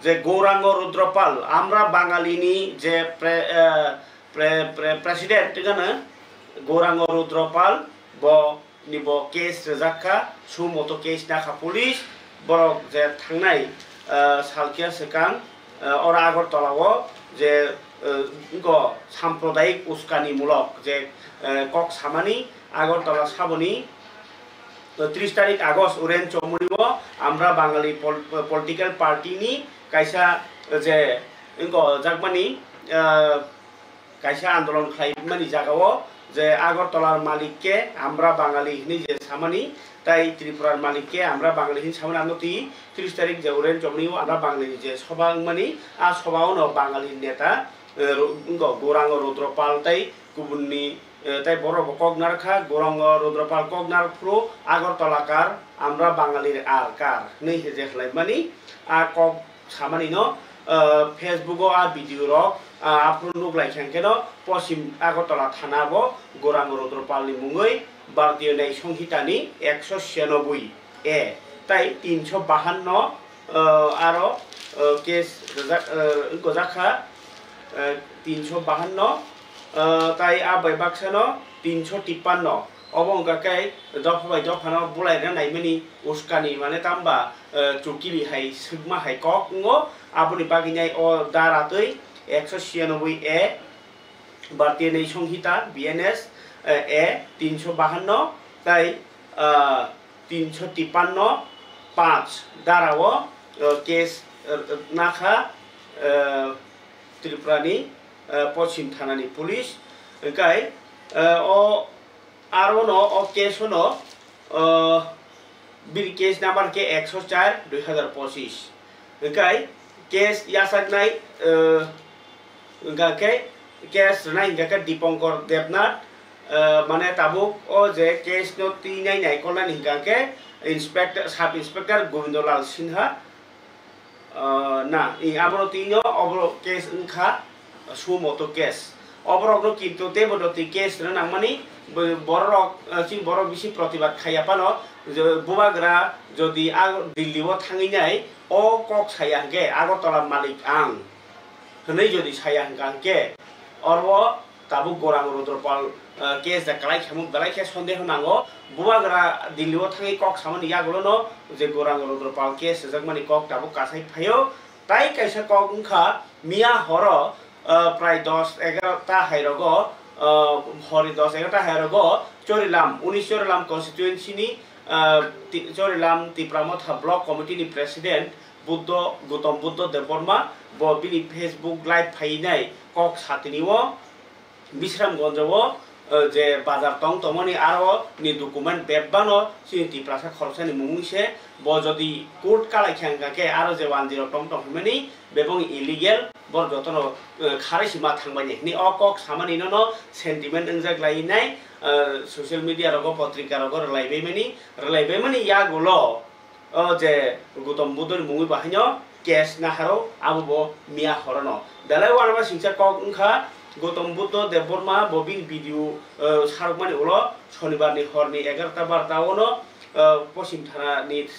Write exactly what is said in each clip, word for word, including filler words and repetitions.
je Gourango Rudropal, আমরা বাঙালি ni je pre-, eh, pre-, pre-, president, ঠিক আছে, Gourango Rudropal, bo ni bo case rwjak kha, sumoto case nakha police, borok je thangnai, eh, salkia swkang, eh, ora Agartala o je, eh, go sampradayik uskani mulok je, eh, kok samani Agartala saboni, eh, tris tarik August Uren Chomoni o আমরা বাঙালি pol-, political party ni kaisa je go jakmani, eh, kaisa andolon khlaimani jagao je Agartalar malik khe আমরা বাঙালি hinwi je samani, tai Tripurar malik khe আমরা বাঙালি hinwi samani, ano twi tris tarik je Uren Chomoni o আমরা বাঙালি je soba wngmani, a soba o no Bangali neta, eh, ro-, wngkha Gourango Rudropal tai kubunni, eh, tai borok bo kok narwkha, Gourango Rudropal kok narwk phuru Agartala kar, আমরা বাঙালির আর কার hinwi je khlaimani, a kok samani no, ah, Facebook o a video rok, ah, aphuru nuk lai kha hwnkhe no Poschim Agartala thana bo Gourango Rudropal ni mungwi Bharatiya Nyay Sanhita ni ekso chhiyanoboi A tai tinsho bahanno, ah, aro, ah, case rwjak, ah, gojak kha, ah, tinsho bahanno, ah, tai a bai baksa no tinsho tippanno. Obo wngkha khe dopha bai dopha no bulai rwna naimani uskani, mane tamba, eh, chukili hai swkma hai kok wngo, aboni bagwi nai o dara twi ekso chhiyanoboi A, Bharatiya Nyay Sanhita, B N S, eh, A tinsho bahanno, tai, ah, tinsho tippanno panch dara o, eh, case, eh, nakha, eh, Tripura ni, eh, Poschim thana ni police, hwnkhe, eh, o Aro no o case no, ah, bini case number khe ekso char dui hazar pochis. Hwnkhe case yachaknai, ah, hwnkha khe case rwnai hwnkha khe Dipankar Debnath, ah, mane tabuk o je case no twinai naikolnani hwnkha khe Inspector, Sub Inspector Govindolal Sinha, Ah, na, i abono twi no, oborok case wngkha, suo moto case. Oborokno kintu teibo no twi case rwna nangmani, bo-, bororok, ah, chini borok bisi protibad khaiya phano, je bubagra jodi a Delhi o thangwi nai, o kok saya hwnkhe Agartala malik ang hwnwi jodi saya hwnkha hwnkhe, oro Tabuk Gorang Rudropal, ah, case da kwlai khamung belai khe sondeho nango. Bubagra Delhi o thangwi kok samani yagulono je Gorang Rudropal case swijakmani kok tabuk kasai phaio. Tai kaisa kok wngkha miya horo, ah, prai dos egarota hairogo, ah, hori dos egarota hairogo Chorilam, unis Chorilam constituency ni, ah, Ti-, Chorilam Tipra Motha Block Committee ni President Buddho, Gautam Buddho Debbarma bo bini Facebook live phainai kok satini o Bisramganj o, eh, je bazar tong tongmani aro ni document bebak no chini Tiprasa khoroksa ni mungwi se, bo jodi court kalai khe hwnkha khe aro je wanjwi rok tong tong hwnmani bebak illegal, bor joto no, eh, kharwi sima thangbai ni hwnwi o kok samani no no sentiment wngjak lai nai, eh, social media rogo, potrika rogo rwlai bai mani, rwlai bai mani yagulo. O je Gautam Buddhoni mungwi bahaino case naharo abo bo miya horono. Belai uanama singcha kok wngkha Gautam Buddho Debbarma bo bini video, eh, sarokmani ulo Shonibarni horni egarota barota ono, eh, Poschim Thanani,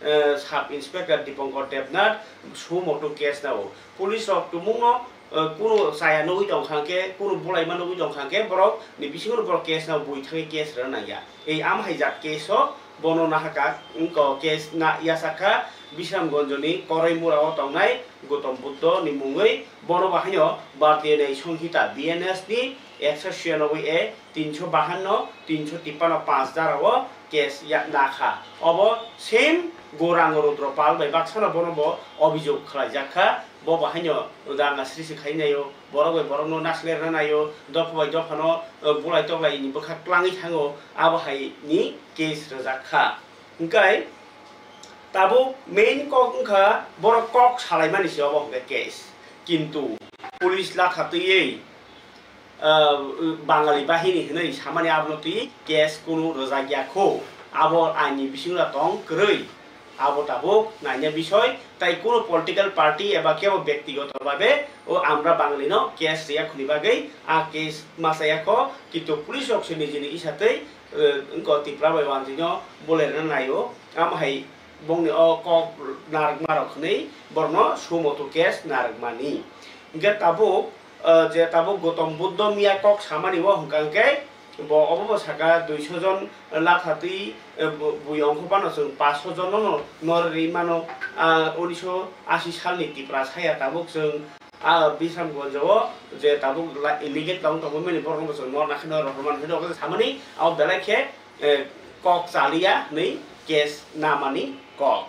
eh, Sub Inspector Dipankar Debnath suo moto case nao. Police rok tumungno, eh, kunu chaya nugwi tongkha hwnkhe, kunu bulaima nugwi tongkha hwnkhe, borok ni bisingo borok case no bui thangwi case rwna nangya. Ei am hai jat case o bono nahaka wngkha case na yachak kha Bisramganj ni Koraimura o tongnai Gautam Buddho ni mungwi, bono bahaino Bharatiya Nyay Sanhita B N S ni ekso chhiyanoboi A, tinsho bahanno, tinsho tippanno panch dara o case ya-, nakha. Obo same Gorang Rudropal bai baksano bono bo obhijog khlaijak kha. Bo bahaino danga srisi khai naio, borok bai borokno nasilai rwna naio, dopha bai dophano, eh, bulai toklai ni bwkha klangwi thango, abo hai ni case rwjak kha. Hwnkhe tabuk main kok wngkha borok kok salaimani se obo hwnkhe case. Kintu police latha twiwi ah, Bangali bahini hinwi samani abono twi case kunu rwjak ya kho. Abo aini bisingo tong kwrwi. Abo tabuk naina bisoi, tai kunu political party eba kebo bektigoto babe o Amra Bangali no case riya khuni bagwi a case masa ya kho, kintu police rok se nijini isa twi, eh, wngkha Tipra bai wanjwi no bolai rwna naio. Amo hai bongni o kok narwkma rok hwnwi borokno suo motu case narwkmani. Hwnkhe tabuk, ah, je tabuk Gautam Buddha miya kok samani o hwnkha hwnkhe bo obo bo saka duiso jon lathatwi, eh, bu-, bui ongkho phano chwng paanch sho jono no norwi mano, ah, unisho ashi salni Tiprasa ya tabuk chwng ah, Bisramganj o je tabuk la-, illegal tong tongmani borok no chwng norna khe no rohormani hwnwi rok samani abo belai khe, eh, kok chaliya hwnwi case namani kok.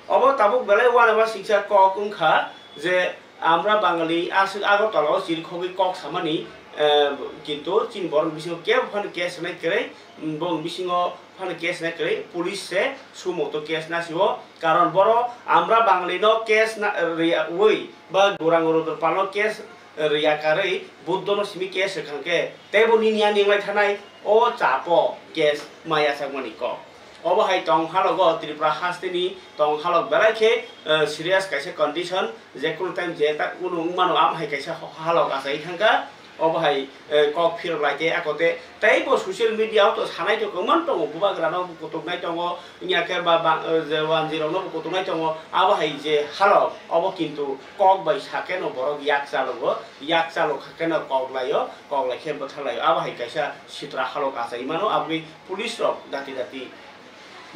Obo tabuk belai uanama siksa kok wngkha je amra Bangali aswk Agartala o chirikhogwi kok samani, eh, kintu chini borok bisingo kebo phano case rwnai kwrwi, bong bisingo phano case rwnai kwrwi, police se suo motu case nasio, karon boro amra Bangali no case na, rwi, ba Gurang Rudra Pal no case rwya karwi Buddha no simi case rwkha khe teibo nini ani wnglai thanai o chapo case maya sakmani kok. Obo hai tong halogo Tripura hasteni tong halok belai khe, eh, serious kaisa condition, je kunu time je ta kunu wngmano amo hai kaisa halok achai thangkha. Obo hai, eh, kok phirok lai khe ako te tei bo social media o to sanai to kwbangma tongo, bubagra no bo kutuk nai tongo, wngya khe ba, ba, eh, je wanjwi rok no bo kutuk nai tongo, abo hai je halok obo kintu kok bai sa khe no borok yak chalogo, yak chalok kha khe no kok lai o, kok lai khe bwtha lai o, abo hai kaisa sitra halok achai mano, aboni police rok dati dati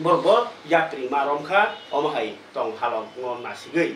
borok bo yapri ma rom kha, omo hai tong halok no nasigwi.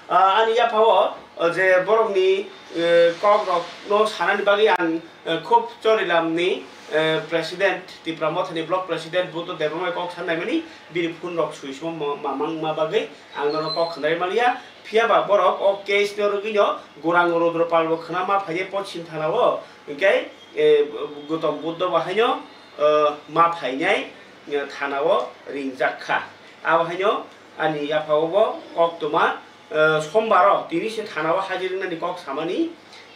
Ah, ani yapha o, o je borokni, eh, kok rok no sanani bagwi ang, eh, khub Chorilamni, eh, president, Tipra Mothani block president Buddha Debbarma kok sanai mani bini phone rok sui simo ma-, mamang ma bagwi ang nono kok khnai maliya. Phiya ba borok o case no rwgwi no Gurang Rudra Pal bo khna ma phaiye Pochim thana o, hwnkhe, eh, Gautam Buddha bo haino, eh, ma phainai, eh, thana o ringjak kha. Abo haino ani yapha o bo kok toma, eh, Sombar o tini se thana o hajir wngnani kok samani,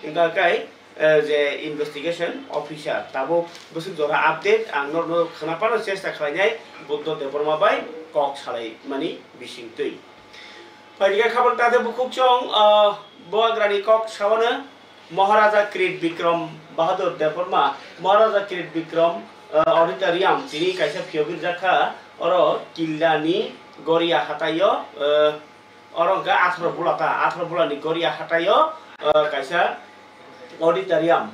wngkha khe, eh, je investigation officer tabuk bwswk jora update ang norokno khna phano chesta khlainai Buddha Debbarma bai kok salai mani bisingtwi. Phaikhe khabor tate bukhuk chwng, ah, Bubagrani kok saono Maharaja Kirit Bikram Bahadur Debbarma, Maharaja Kirit Bikram, ah, Auditorium tini kaisa phiyogwi rijak kha, oro Killani Goria hataio, ah, oro hwnkha atharo bula ta, atharo bulani Goria hataio, ah, kaisa auditorium.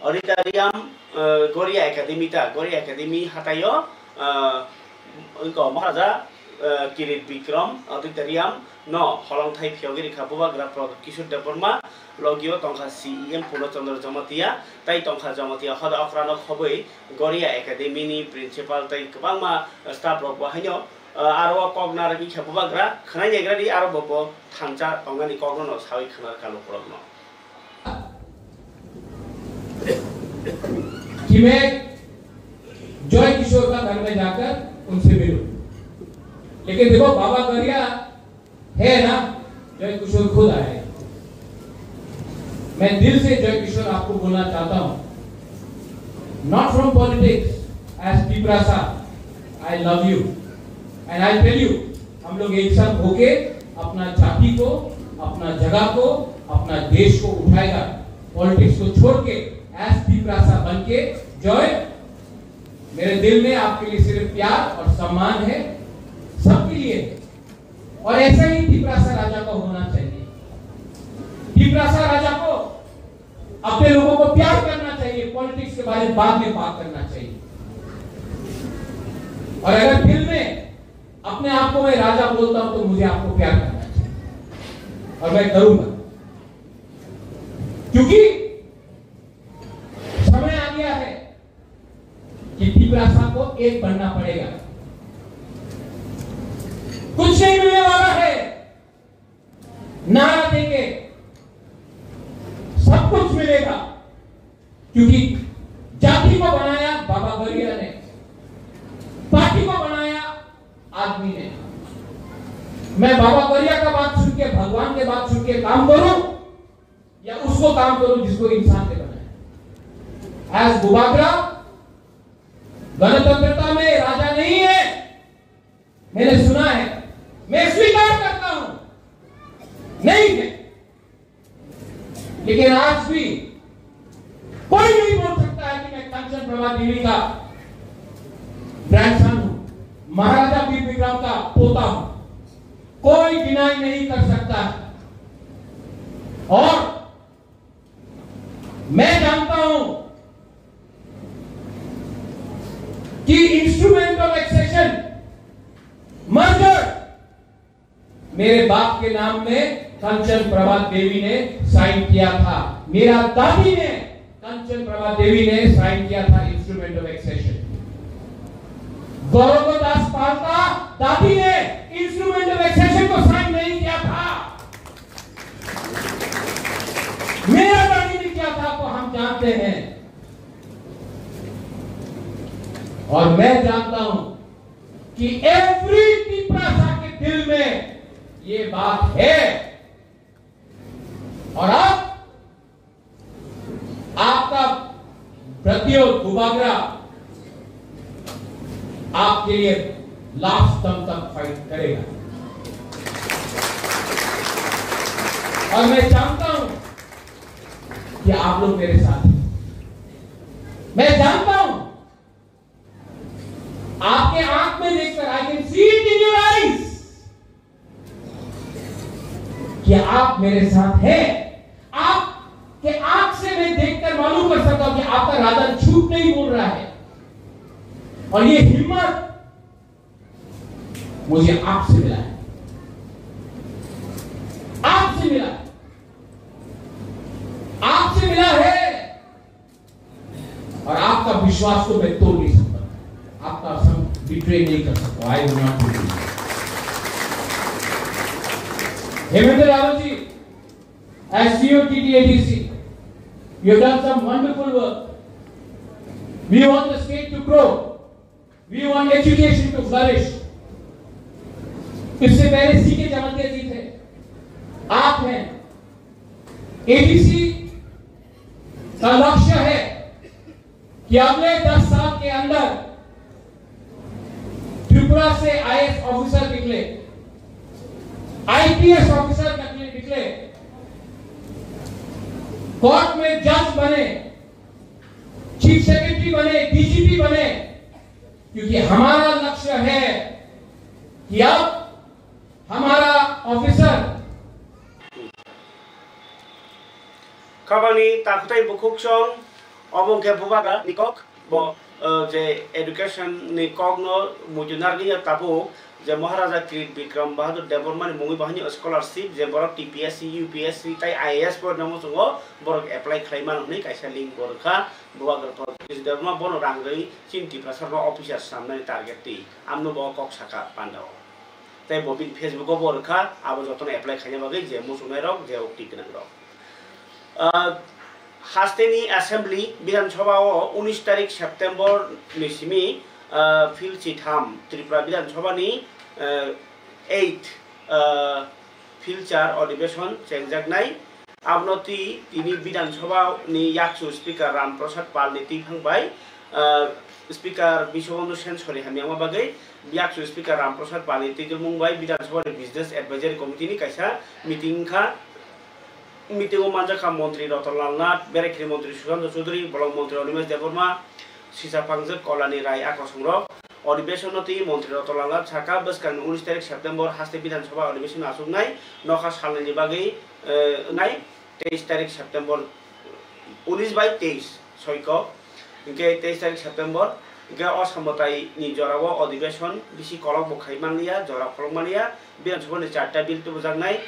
Auditorium, eh, Goria Academy ta, Goria Academy hataio, eh, wngkha Maharaja, eh, Kirit Bikram Auditorium no holongthai phiyogwi rikha Bubagra Pradyut Kishore Debbarma, logio tongkha C E M Purno Chandra Jamatia, tai tongkha Jamatia hoda okrano khobwi Goria Academy ni principal tai kwbangma staff rok bo haino, eh, aro o kok narwgwi kha Bubagra khwnai naigra di aro bo, bo thansa tongnani kokno no sawi khwna rwkha lukurokno. कि मैं जय किशोर का घर में जाकर उनसे मिलूं। लेकिन देखो, बाबा गरिया है ना, जय किशोर खुद आए। मैं दिल से जय किशोर आपको बोलना चाहता हूं, not from politics, as Tiprasa, I love you and I tell you, हम लोग एक साथ होके अपना जाति को, अपना जगह को, अपना देश को उठाएगा। पॉलिटिक्स को छोड़ के, एज तिप्रासा बन के, जॉय, मेरे दिल में आपके लिए सिर्फ प्यार और सम्मान है, सबके लिए है। और ऐसा ही तिप्रासा राजा का होना चाहिए। तिप्रासा राजा को अपने लोगों को प्यार करना चाहिए, पॉलिटिक्स के बारे में बाद में बात करना चाहिए। और अगर दिल में अपने आप को मैं राजा बोलता हूं, तो मुझे आपको प्यार करना चाहिए, और मैं करूंगा, क्योंकि समय आ गया है कि तिप्रासा को एक बनना पड़ेगा। कुछ नहीं मिलने वाला है नारा देके, सब कुछ मिलेगा, क्योंकि जाति को बनाया बाबा गरिया ने, पार्टी को बनाया आदमी ने। मैं बाबा गरिया का बात सुन के, भगवान के बात सुन के काम करूं, या उसको काम करूं जिसको इंसान ने बनाया? एज बुबागरा गणतंत्रता में राजा नहीं है, मैंने सुना है, मैं स्वीकार करता हूं, नहीं है, लेकिन आज भी कोई नहीं बोल सकता है कि मैं कंचन प्रभा देवी का ग्रैंडसन हूं। महाराजा वीर विक्रम का पोता हूं, कोई डिनाई नहीं कर सकता। और मैं जानता हूं कि इंस्ट्रूमेंट ऑफ एक्सेशन मर्जर मेरे बाप के नाम में कंचन प्रभा देवी ने साइन किया था। मेरा दादी ने, कंचन प्रभा देवी ने साइन किया था इंस्ट्रूमेंट ऑफ एक्सेशन। गौरव दास पालता दादी ने इंस्ट्रूमेंट ऑफ एक्सेशन को साइन नहीं किया था। मेरा दादी ने किया था, तो हम जानते हैं। और मैं जानता हूं कि एवरी तिपरासा के दिल में ये बात है। और अब आपका प्रतियोगी बुबागरा आपके लिए लास्ट दम तक फाइट करेगा। और मैं जानता हूं कि आप लोग मेरे साथ हैं। मैं जानता हूं, आपके आंख में देखकर, I can see it in your eyes, कि आप मेरे साथ हैं। आपके आंख से मैं देखकर मालूम कर सकता हूं कि आपका राजन झूठ नहीं बोल रहा है। और ये हिम्मत मुझे आपसे मिला है, आपसे मिला है, आपसे मिला है। और आपका विश्वास को मैं तोड़ नहीं सकता, आपका संग बिट्रे नहीं कर सकता। I will not betray you. Hemendra रावत ji, as C E O T T A D C, you have done some wonderful work. We want the state to grow. We want education to flourish. इससे पहले सी के जमातिया जी थे, आप हैं। एडीसी का लक्ष्य है कि अगले दस साल के अंदर त्रिपुरा से आईएएस ऑफिसर निकले, आईपीएस ऑफिसर निकले, निकले, कोर्ट में जज बने, चीफ सेक्रेटरी बने, डीजीपी बने, क्योंकि हमारा लक्ष्य है कि अब हमारा officer Kabangni takhwtai bukhuksong obo hwnkhe bubagra ni kok bo, eh, je education ni kok no muitu narwkya tabuk je Maharaja Krit Bikram Bahadur Debbarma ni mungwi bahai ni scholarship je borok T P S C, U P S C tai I A S bo namo chwngo borok apply khlai mano hwnwi kaisa link bo rwkha. Bubagra Krit Debbarma bono rang rwi chini Tiprasa rokno officer swnamnani target twi amno bo kok sakha pandao. Tei bo bini Facebook o bo rwkha, abo jotono apply khaina bagwi je muchungnairok, je ukti gwnangrok. Ah, hasteni assembly Bidhan Sabha o unis tarik September ni simi, ah, phil chitham Tripura Bidhan Sabha ni, ah, eight, ah, phil char odibeshon chengjaknai. Abono twi tini Bidhan Sabha ni yakchu Speaker Ram Prasad Pal ni twiphang bai, ah, Speaker Biswabandhu Sen sori hamyama bagwi yakchu Speaker Ram Prasad Pal ni twijlmung bai Bidhan Sabha ni Business Advisory Committee ni kaisa meeting wngkha. Meeting o manjakha Montri Ratan Lal Nath, Berekhri Montri Sushanta Chowdhury, Bolong Montri Animesh Debbarma, sisa pangjak Kolani Rai a kosongrok. Odibeshon no twi Montri Ratan Lal Nath sakha, bwskangni unis tarik September haste Bidhan Sabha odibeshon achuknai, nokha salnaini bagwi, eh, nai teis tarik September, unis bai teis, soiko, hinkhe teis tarik September, hinkhe o sambotai ni jorao odibeshon bisi kolok bo khai manliya, jora kolok manliya, Bidhan Sabha ni charta bill tubujaknai,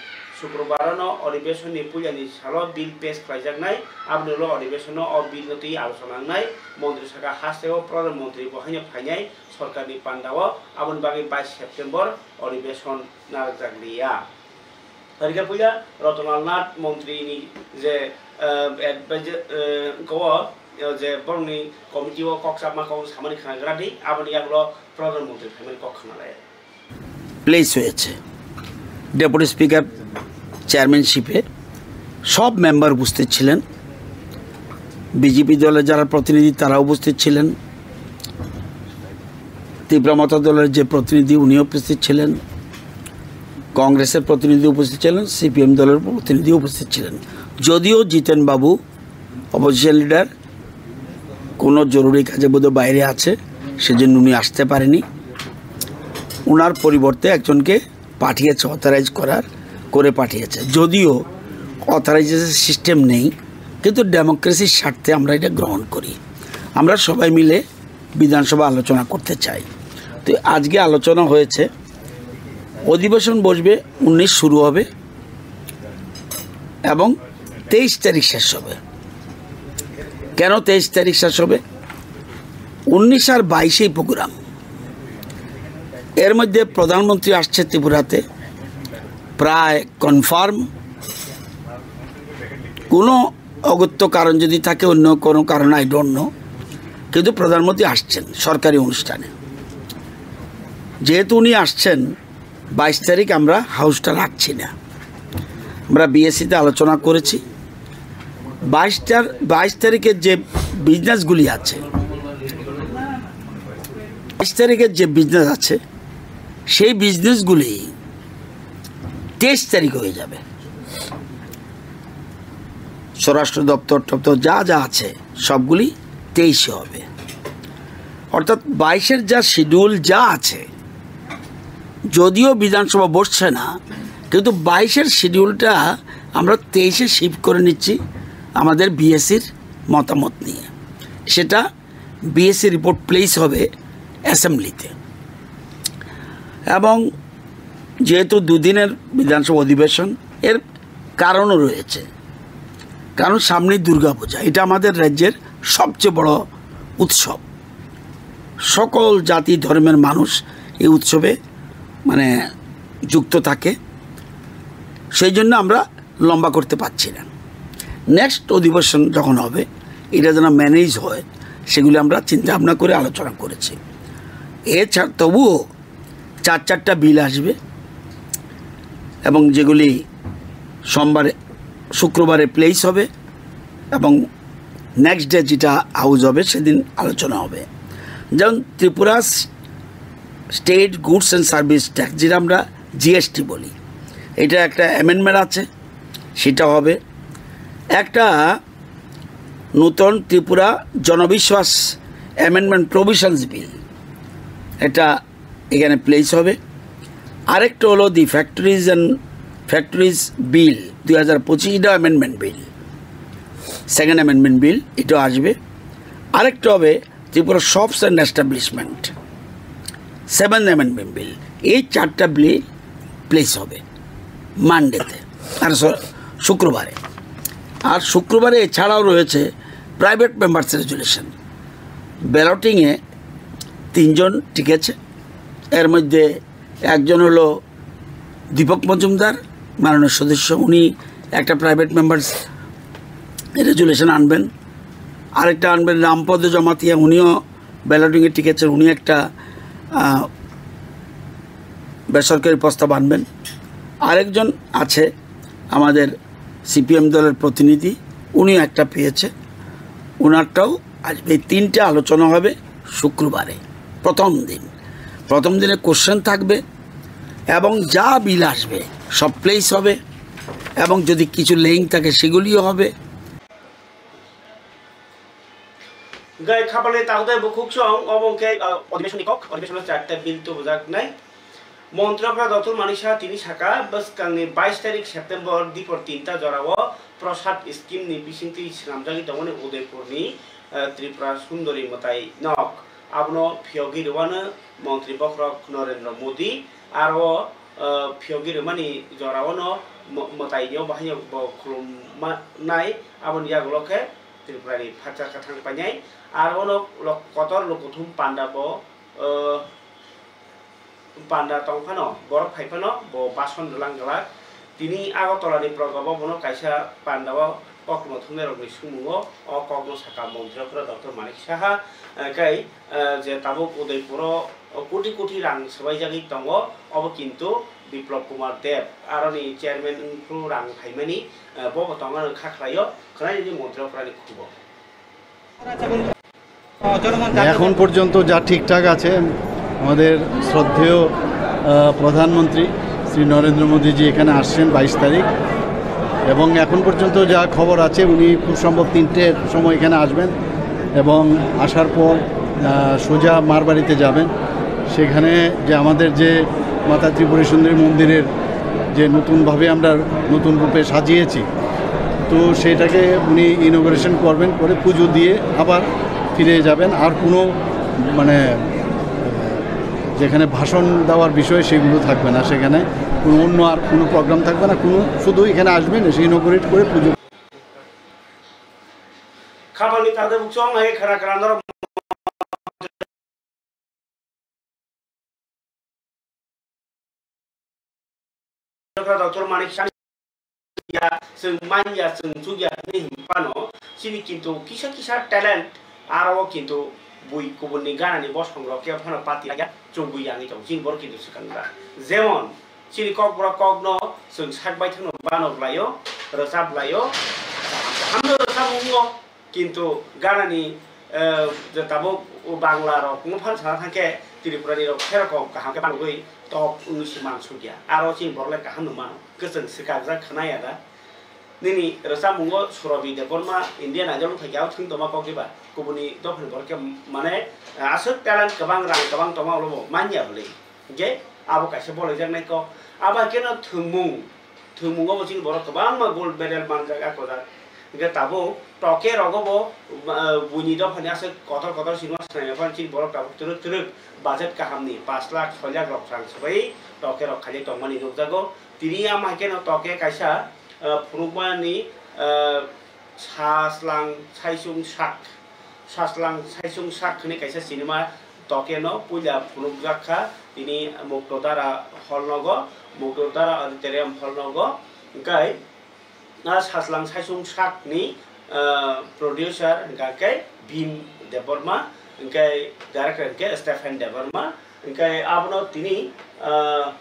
Sukrobar no odibeshon ni puila ni salo bill pass khlaijaknai, aboni ulo odibeshon o o bill no twi alochona wngnai, montri sakha haste o Pradhan Montri bo haino phainai, sorkar ni panda o, aboni bagwi bais September odibeshon narwkjak liya. Harikhe puila Ratan Lal Nath montri ni je, eh, advisor, eh, ko, eh, je borokni committee o kok chapma kok samani khna gra di, aboni yagulo Pradhan Montri phaimani kok khna lai. Place হয়েছে। Deputy speaker চেয়ারম্যানশিপে সব মেম্বার উপস্থিত ছিলেন, বিজেপি দলের যারা প্রতিনিধি তারা উপস্থিত ছিলেন, তীব্র মতা দলের যে প্রতিনিধি উনি উপস্থিত ছিলেন, কংগ্রেসের প্রতিনিধি উপস্থিত ছিলেন, সিপিএম দলের প্রতিনিধি উপস্থিত ছিলেন। যদিও জিতেন বাবু অপোজিশন লিডার কোনো জরুরি কাজে বোধহয় বাইরে আছে, সেজন্য উনি আসতে পারেনি। ওনার পরিবর্তে একজনকে পাঠিয়েছে, অথরাইজ করার, করে পাঠিয়েছে। যদিও অথরাইজেশন সিস্টেম নেই, কিন্তু ডেমোক্রেসির স্বার্থে আমরা এটা গ্রহণ করি। আমরা সবাই মিলে বিধানসভা আলোচনা করতে চাই। তো আজকে আলোচনা হয়েছে, অধিবেশন বসবে উনিশ শুরু হবে এবং তেইশ তারিখ শেষ হবে। কেন তেইশ তারিখ শেষ হবে? উনিশ আর বাইশেই প্রোগ্রাম। এর মধ্যে প্রধানমন্ত্রী আসছে ত্রিপুরাতে, প্রায় কনফার্ম। কোনো অগত্য কারণ যদি থাকে, অন্য কোনো কারণ, আই ডোন্ট নো, কিন্তু প্রধানমন্ত্রী আসছেন সরকারি অনুষ্ঠানে। যেহেতু উনি আসছেন, বাইশ তারিখ আমরা হাউসটা রাখছি না, আমরা বিএসসিতে আলোচনা করেছি। বাইশটার বাইশ তারিখের যে বিজনেসগুলি আছে, বাইশ তারিখের যে বিজনেস আছে, সেই বিজনেসগুলি তেইশ তারিখ হয়ে যাবে। স্বরাষ্ট্র দপ্তর টপ্তর যা যা আছে, সবগুলি তেইশে হবে। অর্থাৎ বাইশের যা শিডিউল যা আছে, যদিও বিধানসভা বসছে না, কিন্তু বাইশের শিডিউলটা আমরা তেইশে শিফট করে নিচ্ছি আমাদের বিএসসির মতামত নিয়ে। সেটা বিএসসি রিপোর্ট প্লেস হবে অ্যাসেম্বলিতে। এবং যেহেতু দুদিনের বিধানসভা অধিবেশন, এর কারণও রয়েছে। কারণ সামনেই দুর্গাপূজা, এটা আমাদের রাজ্যের সবচেয়ে বড় উৎসব। সকল জাতি ধর্মের মানুষ এই উৎসবে, মানে, যুক্ত থাকে। সেই জন্য আমরা লম্বা করতে পারছি না। নেক্সট অধিবেশন যখন হবে, এটা যেন ম্যানেজ হয়, সেগুলি আমরা চিন্তা ভাবনা করে আলোচনা করেছি। এছাড়া তবুও চার চারটা বিল আসবে এবং যেগুলি সোমবারে, শুক্রবারে প্লেস হবে এবং নেক্সট ডে যেটা হাউস হবে, সেদিন আলোচনা হবে। যেমন Tripura state goods and service tax, যেটা আমরা জিএসটি বলি, এটা একটা অ্যামেন্ডমেন্ট আছে, সেটা হবে। একটা নতুন ত্রিপুরা জনবিশ্বাস অ্যামেন্ডমেন্ট প্রভিশনস বিল, এটা এখানে প্লেস হবে। আরেকটা হলো দি ফ্যাক্টরিজ অ্যান্ড ফ্যাক্টরিজ বিল দুই হাজার পঁচিশ, এটা amendment bill, second amendment bill, এটা আসবে। আরেকটা হবে Tripura shops and establishment, seventh amendment bill. এই চারটা বিল প্লেস হবে মানডেতে, আর স-, শুক্রবারে। আর শুক্রবারে এছাড়াও রয়েছে প্রাইভেট মেম্বার্স রেজুলেশন। ব্যালটিংয়ে তিনজন টিকেছে, এর মধ্যে একজন হলো দীপক মজুমদার, মাননীয় সদস্য, উনি একটা প্রাইভেট মেম্বার্স রেজুলেশন আনবেন। আরেকটা আনবেন রামপদ জমাতিয়া, উনিও ব্যালটিংয়ে টিকেছেন, উনি একটা, আহ, বেসরকারি প্রস্তাব আনবেন। আরেকজন আছে আমাদের সিপিএম দলের প্রতিনিধি, উনিও একটা পেয়েছে, ওনারটাও আসবে। এই তিনটে আলোচনা হবে শুক্রবারে, প্রথম দিন। প্রথম দিনে কোশ্চেন থাকবে এবং যা বিল আসবে সব প্লেস হবে এবং যদি কিছু লেইং থাকে সেগুলিও হবে। Gai khapalni takhuk tei bukhuk song obo wngkhe, ah, odibesonni kok, odibesonno charta bill tubujaknai. Montri Okra Doctor Manik Saha tini saka, bwskangni bais tarik September dipor tinta jorao Prasad scheme ni bisingtwi swnamjagwi tongmani Udaipurni, ah, Tripura Sundori mwtai nok. Abono phiyogwi rwano Montri Bokhorok Narendra Modi, aro, ah, phiyogwi rwmani jorao no mw-, mwtaino bahaino bo khulumnai, aboni yagulo khe Tripura ni phatar kwthang painai, aro ono lok-, kotor lokothum panda bo, eh, panda tong phano, borok phai phano bo bason rwlang glak. Tini Agartala ni program o bono kaisa panda o kokrwma thumnai rok ni sumung o o kok no saka Montri Okra Doctor Manik Saha, eh, kai, eh, je tabuk Udaipur o koti koti rang swbai jagwi tongo, obo kintu Biplab Kumar Deb, aroni chairman wngphru rang phaimani, eh, bo bo tongmani kha khlaio, khwnai di Montri Okra ni khubo. এখন পর্যন্ত যা ঠিকঠাক আছে, আমাদের শ্রদ্ধেয়, আহ, প্রধানমন্ত্রী শ্রী নরেন্দ্র মোদীজি এখানে আসছেন বাইশ তারিখ, এবং এখন পর্যন্ত যা খবর আছে, উনি খুব সম্ভব তিনটের সময় এখানে আসবেন এবং আসার পর, আহ, সোজা মারবাড়িতে যাবেন। সেখানে যে আমাদের যে মাতা ত্রিপুরা সুন্দরী মন্দিরের যে নতুনভাবে আমরা নতুন রূপে সাজিয়েছি, তো সেটাকে উনি ইনোগ্রেশন করবেন, করে পুজো দিয়ে আবার ফিরে যাবেন। আর কোনো, মানে, যেখানে ভাষণ দেওয়ার বিষয়, সেগুলো থাকবে না, সেখানে কোনো অন্য আর কোনো প্রোগ্রাম থাকবে না, কোনো, শুধু এখানে আসবেন, এসে ইনোগ্রেট করে পুজো। Khapangni tangtwi buchung hai khwna kwran norok Doctor Manik Saha ya, chwng man ya, chwng chuk ya hinwi hwn phano, chini kintu kisa kisa talent aro o kintu bui kubunni ganani bosongrok khe phano pati ya, chugui ya wngwi tongo, chini borok kintu swkang da. Jemon, chini kokborok kokno chwng sak baithangno banok laio, rwchap laio, kaham kaham no rwchap wngo. Kintu ganani, eh, je tabuk Bangla rok no phan sana thangkhe Tripura ni rok khe rok kaham khe banogwi top wngwi se mansukya. Aro chini borok le kaham no mano. Kwchwng swkakjak khna ya da. Nini rwchapmungo Surabhi Debbarma Indian Idol wngkha khe, abo thwng tongma kok diba? Kubuni dophani borok khe mane, eh, aswk talent kwbang, rang kwbang tongma, ulo bo manya bwlwi. Hwnkhe abo kaisa bolaijaknai kok. Abo hai kheno thwngmung, thwngmungo bo chini borok kwbangma gold medal manjak, a kwchak. Hwnkhe tabuk toke rogo bo, ah, buini dophani aswk kotor kotor sinima swnamya phano chini borok tabuk twrwk twrwk budget kahamni pash lakh soi lakh rok rang swbai toke rok khaijak tongmani nukjago. Tini ama hai kheno toke kaisa, ah, phunukmani, ah, Sajlang Saisung Sak, Sajlang Saisung Sak hwnwi kaisa sinima tokeno puila phunukjak kha tini Muktodara hall nogo, Muktodara auditorium hall nogo. Hwnkhe, ah, Sajlang Saisung Sakni, ah, producer hwnkha khe Bhim Debbarma, hwnkhe director hwnkhe Stephen Debbarma, hwnkhe abono tini, ah,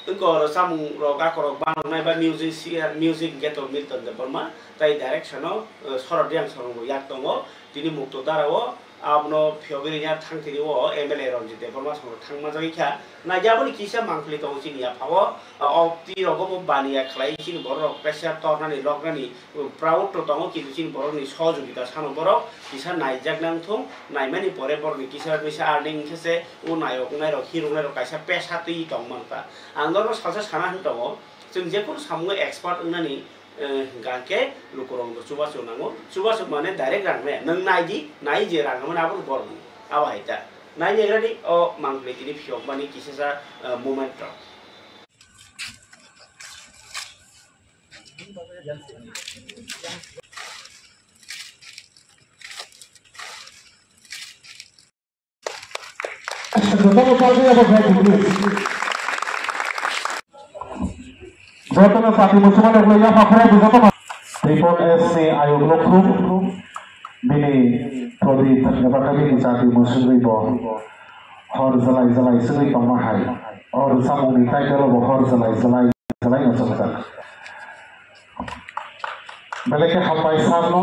Wngkha oro chamung rok, akorok banoknai ba music, music hwnkhe to Milton Debbarma, tai direction o, eh, Sorod Reang Sorong bo yak tongo. Tini Muktodara o abono phiyogwi rwna thang tini o M L A Ranjit Debbarma song thang manjagwi kha. Naidi aboni kisa mangpili tongo chini yapha o, ah, o twi rogo bo baniya khlai chini borok rok pressure tornani loknani, Proud to tongo, kintu chini borokni sohojogita sano borok kisa naijak nang thung, naimani pore borokni kisa kaisa earning khe se o nayok nairok, hirok nairok kaisa pesa twi tong man ta. Ang norok salsa sana hin tongo, chwng jekunu samungo expert wngnani, eh, hwnkha khe lukurokno chubachu nango, chubachu mane direct rang maya, nwng nai di, nai je rang mani abo borokni, abo hai ta. Nai nai radi o mangpili tini phiyok mani kisa sa, eh, moment rok. Jotono party abo jai di, please. Jotono party muchungma rok ya pakhora di jotono. Tripod S ni ayok lokthum bini Prodip eba kabini jati muchungwi bo hor jalai jalai sugwi tongma hai. Hor samungni title bo hor jalai jalai. Belai no chapjak. Belai khe hambai sir no.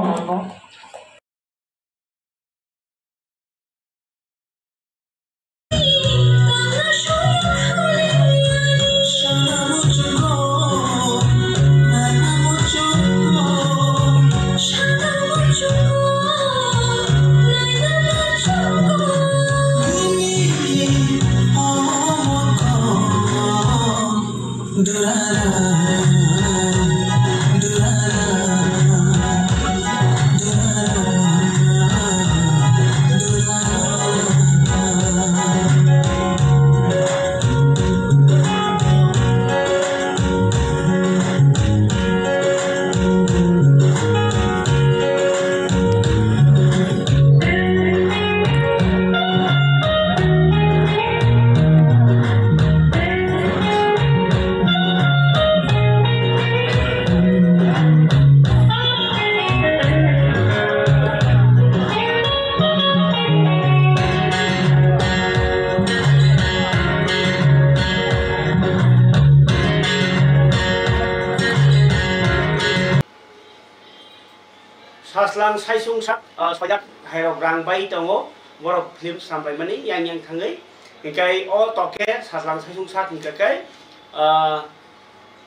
Sajlang saisung sak, ah, sojak hairok rang bai tongo, borok film swnam paimani yang yang thangwi. Hinkhe o toke sajlang saisung sak hinkhe khe, ah,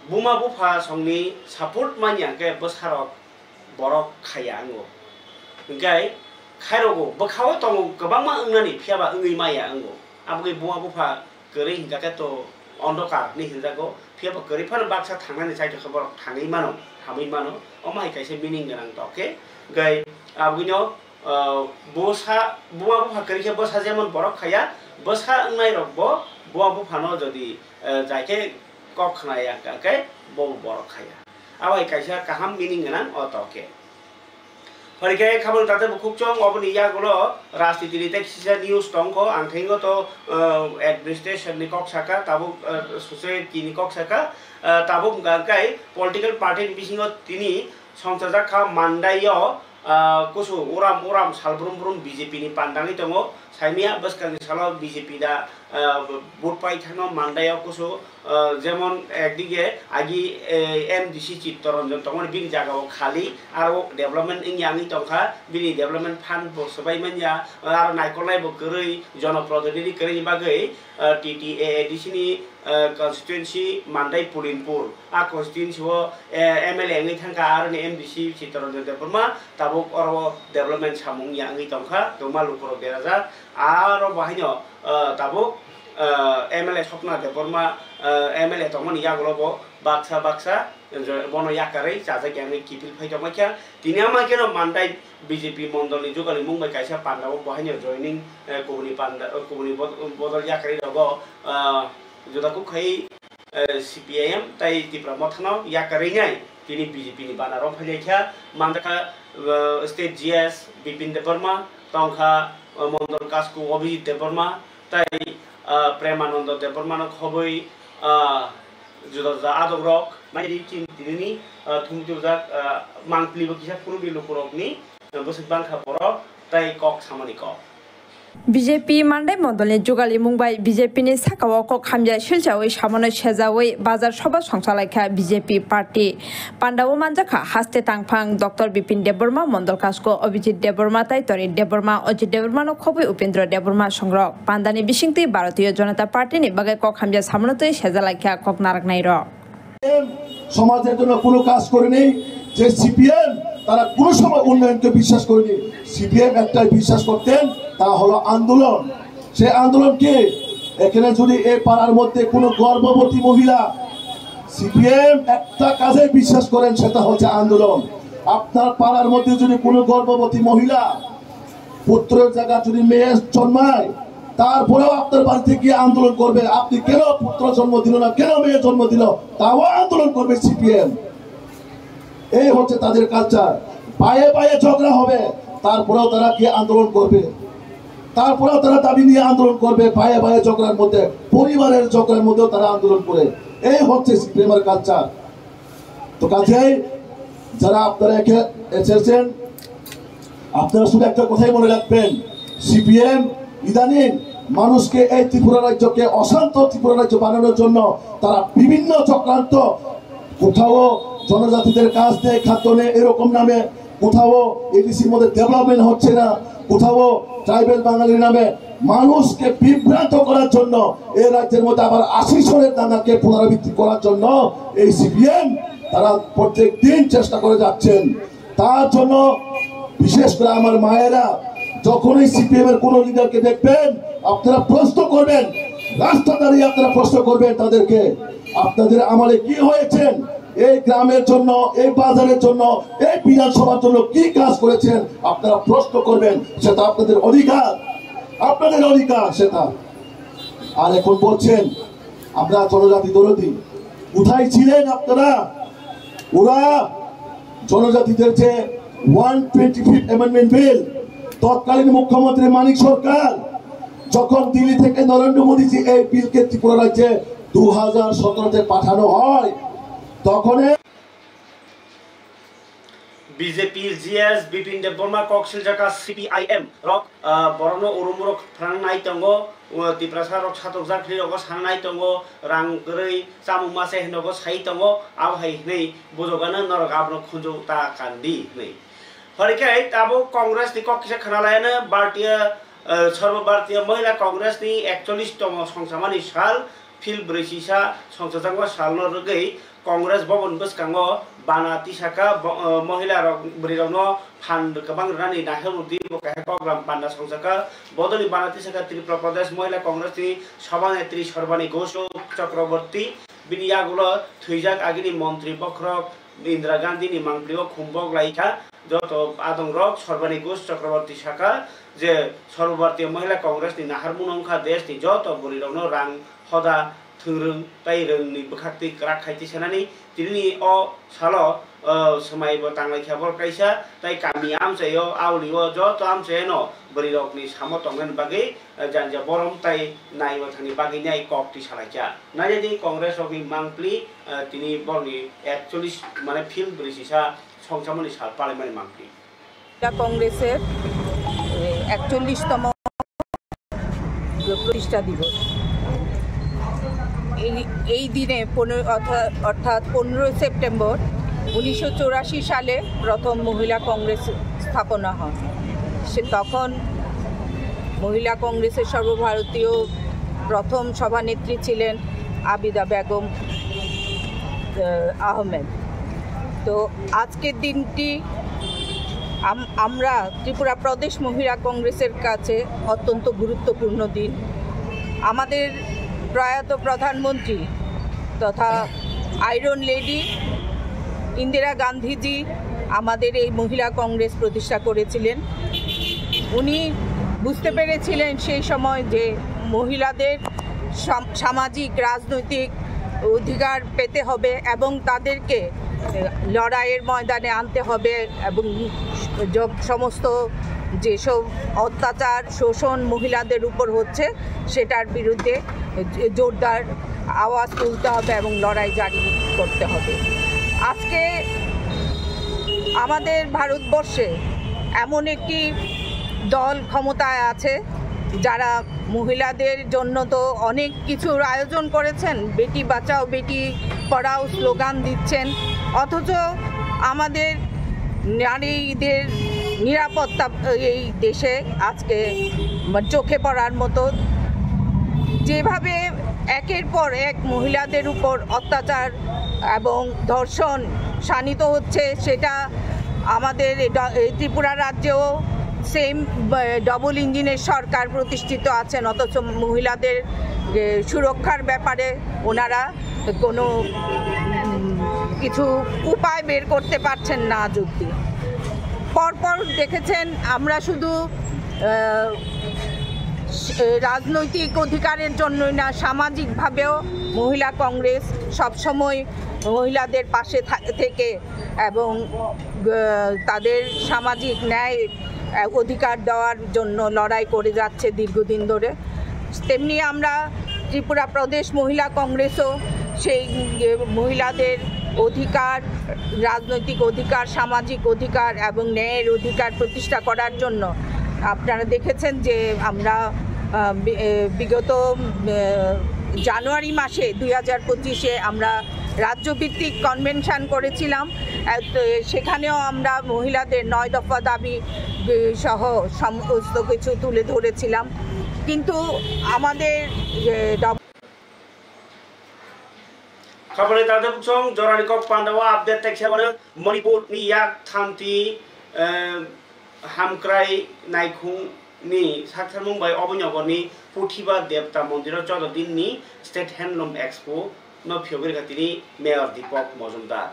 buma bupha songni support manya hinkhe bwsarok borok khaiya wngo. Hinkhe khairogo bwkhao tongo kwbangma wngnani phiyaba wngwi maya wngo. Aboni buma bupha kwrwi hinkha khe to ondokar ni hinjago, phiya bo kwrwi phano baksa thangnani chaito khe borok thangwi mano, hamwi mano, omo hai kaisa meaning gwnang to khe. Gai abwino, ah, bwsa, buma bupha kwrwi khe bwsa jemon borok khaya, bwsa wngnai rok bo buma buphano jodi, eh, jai khe kok khna ya hwnkha khe bo borok khaya. Abo hai kaisa kaham meaning gwnang o to khe. Phai khe khabang tate bukhuk chong oboni yagulo rajniti ni tei kisa news tongkho, ang thingo to, uh, administration ni kok saka, tabuk, uh, society ni kok saka, uh, tabuk hwnkha khe political party ni bisingo tini songchajak kha Mandai o, uh, kusu uram uram sal brum brum B J P ni pandangwi tongo, saimia bwskang ni salo B J P da, uh, vote pai thangno Mandai o kusu, uh, jemon ekdige agi, eh, M D C Chittaranjan tongmani bini jaga o khali, aro development wngya wngwi tongkha, bini development fund bo swbai manya, aro naikolnai bo kwrwi, jonoprotinidhi kwrwini bagwi, uh, T T A A D C ni, uh, constituency Mandai Pulinpur, a constituency o, eh, M L A wngwi thangkha, aroni M D C Chittaranjan Debbarma tabuk oro development samung wngya wngwi tongkha, kwbangma lukurok berajak, aro bo haino, uh, tabuk, uh, M L A Swapna Debbarma, uh, M L A tongmani yagulo bo baksa baksa, jo-, bono yakarwi chajak ya wngwi kiphil phai tongma khe. Tini ama kheno Mandai B J P mondol ni jugalni mung bai kaisa panda o bo haino joining, eh, kubuni panda, eh, kubuni bod-, bodol yakarwi rogo, ah, juda kuk khai, eh, C P I M tai Tipra Motha no yakarwi nai tini B J P ni banner o phai lai kha. Manjakha, eh, state G S Bipin Debbarma, tongkha, eh, mondol kasku Abhijit Debbarma, tai, ah, Premanando Debbarmano khobwi, ah, juda juda adongrok nai chini tinini, ah, thumwi tubujak, ah, mangpili bo kisa phunukdi lukurokni, ah, bwswk bangkha borok tai kok samani kok. B J P Mandai mondolni jugalni mung bai B J P ni sakao kok hamya silchawi samono sejawi bazar soba songchalaikha B J P party. Pandao manjakha haste tangphang Doctor Bipin Debbarma, Mondol Kasko Abhijit Debbarma, tai Tori Debbarma, Ajit Debbarma no khobwi Upendra Debbarma songrok. Pandani bisingtwi Bharatiya Janata Party ni bagwi kok hamya samono twi sejalaikha kok naraknairok. সমাজের জন্য কোনো কাজ করেনি, যে সিপিএম তারা কোনো সময় উন্নয়নকে বিশ্বাস করেনি। সিপিএম একটাই বিশ্বাস করতেন, তা হলো আন্দোলন। সে আন্দোলন কি? এখানে যদি এই পাড়ার মধ্যে কোনো গর্ভবতী মহিলা, সিপিএম একটা কাজে বিশ্বাস করেন, সেটা হচ্ছে আন্দোলন। আপনার পাড়ার মধ্যে যদি কোনো গর্ভবতী মহিলা পুত্রের জায়গা যদি মেয়ে জন্মায়, তারপরেও আপনার বাড়িতে গিয়ে আন্দোলন করবে। আপনি কেন পুত্র জন্ম দিল না, কেন মেয়ে জন্ম দিল, তাও আন্দোলন করবে সিপিএম। এই হচ্ছে তাদের কালচার। পায়ে পায়ে ঝগড়া হবে, তারপরেও তারা গিয়ে আন্দোলন করবে, তারপরেও তারা দাবি নিয়ে আন্দোলন করবে। পায়ে পায়ে ঝগড়ার মধ্যে, পরিবারের ঝগড়ার মধ্যেও তারা আন্দোলন করে। এই হচ্ছে সিপিএমের কালচার। তো কাজেই যারা আপনারা এখে-, এসেছেন, আপনারা শুধু একটা কথাই মনে রাখবেন, সিপিএম ইদানিং মানুষকে, এই ত্রিপুরা রাজ্যকে অশান্ত ত্রিপুরা রাজ্য বানানোর জন্য তারা বিভিন্ন চক্রান্ত, কোথাও জনজাতিদের কাজ নেই, খাদ্য নেই, এরকম নামে কোথাও এডিসির মধ্যে ডেভেলপমেন্ট হচ্ছে না, কোথাও ট্রাইবেল বাঙালির নামে মানুষকে বিভ্রান্ত করার জন্য, এই রাজ্যের মধ্যে আবার আশি সনের দাঙ্গাকে পুনরাবৃত্তি করার জন্য এই সিপিএম তারা প্রত্যেক দিন চেষ্টা করে যাচ্ছেন। তার জন্য বিশেষ করে আমার মায়েরা যখনই সিপিএম এর কোনো লিডারকে দেখবেন, আপনারা প্রশ্ন করবেন, রাস্তা দাঁড়িয়ে আপনারা প্রশ্ন করবেন তাদেরকে, আপনাদের আমলে কি হয়েছেন, এই গ্রামের জন্য, এই বাজারের জন্য, এই বিধানসভার জন্য কি কাজ করেছেন, আপনারা প্রশ্ন করবেন। সেটা আপনাদের অধিকার, আপনাদের অধিকার সেটা। আর এখন বলছেন আমরা জনজাতি দরদি। কোথায় ছিলেন আপনারা? ওরা জনজাতিদের যে one twenty fifth amendment bill, তৎকালীন মুখ্যমন্ত্রী মানিক সরকার যখন দিল্লি থেকে নরেন্দ্র মোদীজি এই বিলকে ত্রিপুরা রাজ্যে দু হাজার সতেরোতে পাঠানো হয়, তখন B J P G S Bipin Debbarma kok siljaka C P I M rok, ah, borokno urumrok phrang nai tongo, uh, Tiprasa rok satokjak hinwi rogo sanai tongo, rang kwrwi chamung mase hinwi rogo sai tongo, abo hai hinwi bujogano norok abono khunju ta kandi hinwi. Horikhe abo Congress ni kok kisa khna laiano Bharatiya, uh, Sarva Bharatiya Mahila Congress ni ekchollish tomo songchamani sal, Phil brwi sisa songchajakma salno rwgwi Congress Bhavan bwskango bana tisaka bo-, eh, mohila rok, bwrwi rokno phan kwbang rwnani nahilmung twi bo kaisa program panda songjakha. Bodoni bana tisaka Tripura Pradesh Mohila Congress ni Sabha Netri Sorbani Ghosh Chakraborty, bini yagulo thwijak agini montri bokhorok Indira Gandhi ni mangpli o khumbok lai kha. Joto adongrok Sorbani Ghosh Chakraborty saka je Sarvabhartiya Mohila Congress ni naharmung wngkha desh ni joto bwrwi rokno rang hoda thwng rwng tei rwng ni bwkhak twi kwrak khai twi sanani. Tini ni o salo, o, swmai bo tanglai kha borok kaisa tei kami amchai o auli o joto amchai no bwrwi rok ni samo tongnani bagwi, o, janja borom tei nai o thani bagwi nai kok twi salai kha. Nai di Congress rok ni mangpli, o, tini borok ni ekchollish mane field bwrwi sisa songchamani sal palaimani mangpli. মহিলা কংগ্রেসের, এ, একচল্লিশতম প্রতিষ্ঠা দিবস। এই, এই দিনে পনেরো, অর্থাৎ, অর্থাৎ পনেরোই সেপ্টেম্বর উনিশশো চুরাশি সালে প্রথম মহিলা কংগ্রেস স্থাপনা হয়। সে তখন মহিলা কংগ্রেসের সর্বভারতীয় প্রথম সভানেত্রী ছিলেন আবিদা বেগম, আহ, আহমেদ। তো আজকের দিনটি আম-, আমরা ত্রিপুরা প্রদেশ মহিলা কংগ্রেসের কাছে অত্যন্ত গুরুত্বপূর্ণ দিন। আমাদের প্রয়াত প্রধানমন্ত্রী তথা আয়রন লেডি ইন্দিরা গান্ধীজি আমাদের এই মহিলা কংগ্রেস প্রতিষ্ঠা করেছিলেন। উনি বুঝতে পেরেছিলেন সেই সময় যে মহিলাদের সাম-, সামাজিক, রাজনৈতিক অধিকার পেতে হবে এবং তাদেরকে, এ, লড়াইয়ের ময়দানে আনতে হবে এবং জ-, সমস্ত যেসব অত্যাচার, শোষণ মহিলাদের উপর হচ্ছে, সেটার বিরুদ্ধে জোরদার আওয়াজ তুলতে হবে এবং লড়াই জারি করতে হবে। আজকে আমাদের ভারতবর্ষে এমন একটি দল ক্ষমতায় আছে, যারা মহিলাদের জন্য তো অনেক কিছুর আয়োজন করেছেন, বেটি বাঁচাও বেটি পড়াও স্লোগান দিচ্ছেন, অথচ আমাদের নারীদের নিরাপত্তা এই দেশে আজকে, মানে, চোখে পড়ার মতো। যেভাবে একের পর এক মহিলাদের উপর অত্যাচার এবং ধর্ষণ শানিত হচ্ছে, সেটা আমাদের এই ড-, এই ত্রিপুরা রাজ্যেও সেম, আহ, ডাবল ইঞ্জিনের সরকার প্রতিষ্ঠিত আছেন, অথচ মহিলাদের যে সুরক্ষার ব্যাপারে ওনারা কোনো, উম, কিছু উপায় বের করতে পারছেন না। যুক্তি পরপর দেখেছেন, আমরা শুধু, আহ, রাজনৈতিক অধিকারের জন্যই না, সামাজিকভাবেও মহিলা কংগ্রেস সবসময় মহিলাদের পাশে থা-, থেকে এবং, আহ, তাদের সামাজিক ন্যায়, আহ, অধিকার দেওয়ার জন্য লড়াই করে যাচ্ছে দীর্ঘদিন ধরে। তেমনি আমরা ত্রিপুরা প্রদেশ মহিলা কংগ্রেসও সেই, আহ, মহিলাদের অধিকার, রাজনৈতিক অধিকার, সামাজিক অধিকার এবং ন্যায়ের অধিকার প্রতিষ্ঠা করার জন্য আপনারা দেখেছেন যে আমরা, আহ, বি-, আহ, বিগত, আহ, জানুয়ারি মাসে দুই হাজার পঁচিশে আমরা রাজ্যভিত্তিক কনভেনশন করেছিলাম। আহ, তো সেখানেও আমরা মহিলাদের নয় দফা দাবি, আহ, সহ সমস্ত কিছু তুলে ধরেছিলাম। কিন্তু আমাদের, আহ, ডব- Khapani tangtwi buchung jorani kok pandao update teksa mano Manipur ni yak thanti, eh, Hamkrai Naikhung ni saktharmung bai obo nogor ni Puthiba Devta Mondir o chwda din ni State Handloom Expo no phiyogwi rwkha tini Mayor Deepak Majumdar.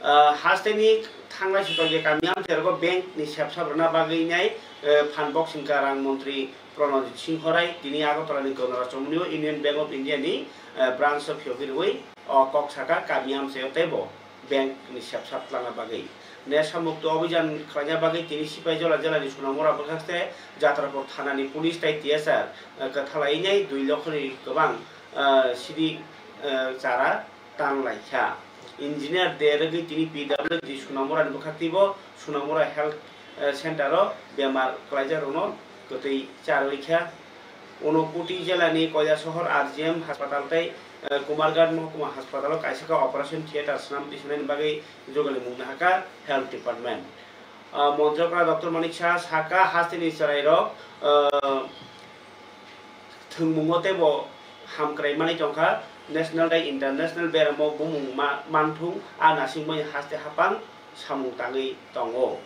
Ah, haste ni thanglai sutok je kami amchai rogo bank ni sepsap rwna bagwi nai, eh, phan boxing ka rang montri Pranajit Singh Horai tini Agartala ni Ganarachomoni o Union Bank of India ni, eh, branch o phiyogwi rwui o kok saka kami amchai o teibo bank ni sepsap tlangna bagwi. Nesha mukto abhijan khlaina bagwi tini Sipaijala jela ni Sonamura bwkhakste Jatrapur thana ni police tei T S R, eh, kwthalai nai dui lokho ni kwbang, eh, sidi, eh, chara tan lai kha. Engineer de rwgwi tini P W D Sonamura ni bwkhak twibo Sonamura Health, eh, Center o bemar kwlaijak rokno kwtwi charwi kha. Unakoti jela ni Koilasohor R G M haspatal tei, eh, Kumarghat Mohkuma haspatal o kaisa khe operation theatre swnam tisanani bagwi jugalimung nahakha Health Department. Ah, Montri okra Doctor Manik Saha sakha, hasteni chwrairok, ah, thwngmungo teibo hamkrai manwi tongkha, national tei international beramo bumung ma-, manthung a nasingmani haste hapang samung tangwi tongo.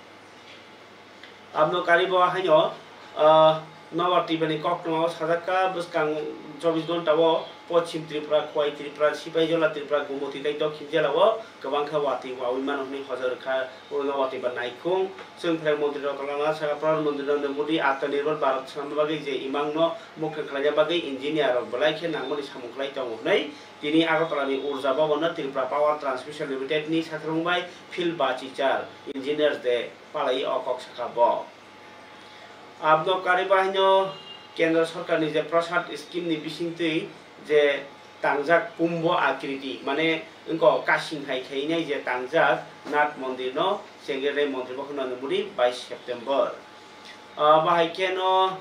Abno karibo haino, ah, Nobar Tibrani koktwmao sajakka bwskang chobbish ghonta o Pochim Tripura, Khowai Tripura, Sipaijola Tripura, Gumoti tei Dokhin jela o kwbangkha watwi wawi mano hwnwi hojak rwkha. Ulo watwi ba naikhung. Chwng pherang montri rok kwlangma saka Pradhan Montri Narendra Modi Atmanirbhar Bharat swnamna bagwi je imang no mukthang khlaina bagwi engineer rok belai khe nangmani samung khlai tongo hwnwi tini Agartala ni Urja Bhavan no Tripura Power Transmission Limited ni sakhrung bai Field Bachichar Engineers Day palai o kok sakha bo. Abno kari bahino Kendra Sorkar ni je Prasad scheme ni bisingtwi je tangjak kumbo akriti, mane wngkha kasing hai khainai je tangjak Nath Mondir no Chengrai Montri bo hwnwi mudi bais September. Ah, bahai khe no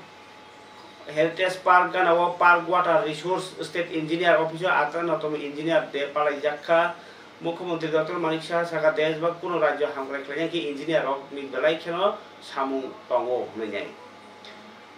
Heritage Park gana o Park Water Resource State Engineer Office o atra notom engineer de palai jakha. Mukhyamantri Doctor Manik Saha saka desh ba kuno rajyo hamkrai khlaina khe engineer rok ni belai kheno samung tongo hwnwi nai.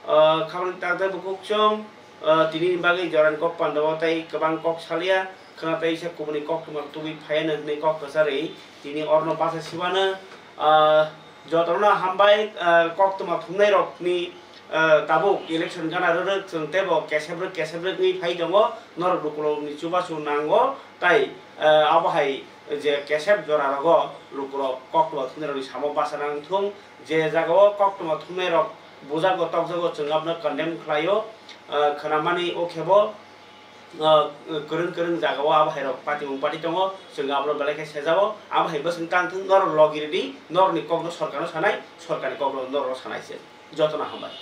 Ah, khabangni takdar bukhuk chwng, ah, tini ni bagwi jorani kok pandao tei kwbang kok salia, khwna tei sa kubuni koktwma tubui phaiya hwnwi kok kwcharwi tini orno basa siwano, ah, jotono hambai, ah, koktwma thumnai rokni, ah, tabuk election gana rwrwk chwng teibo kesebrwk kesebrwk wngwi phai tongo, norok lukurokni chubachu nango, tai, ah, abo hai je kesep jora rogo lukurok koktwma thumnai rokni samo basa nang thung, je jagao koktwma thumnai rok bujago tokjago chwng abono condemn khlaio, ah, khwnamani o khebo, ah, kwrwng kwrwng jagao abo hai rok patimung pati tongo, chwng abono belai khe sejao, abo hai bwswng tang thung, norok logi rwdi, norokni kokno sorkarno sanai, sorkarni kokno norokno sanai se. Jotono hambai.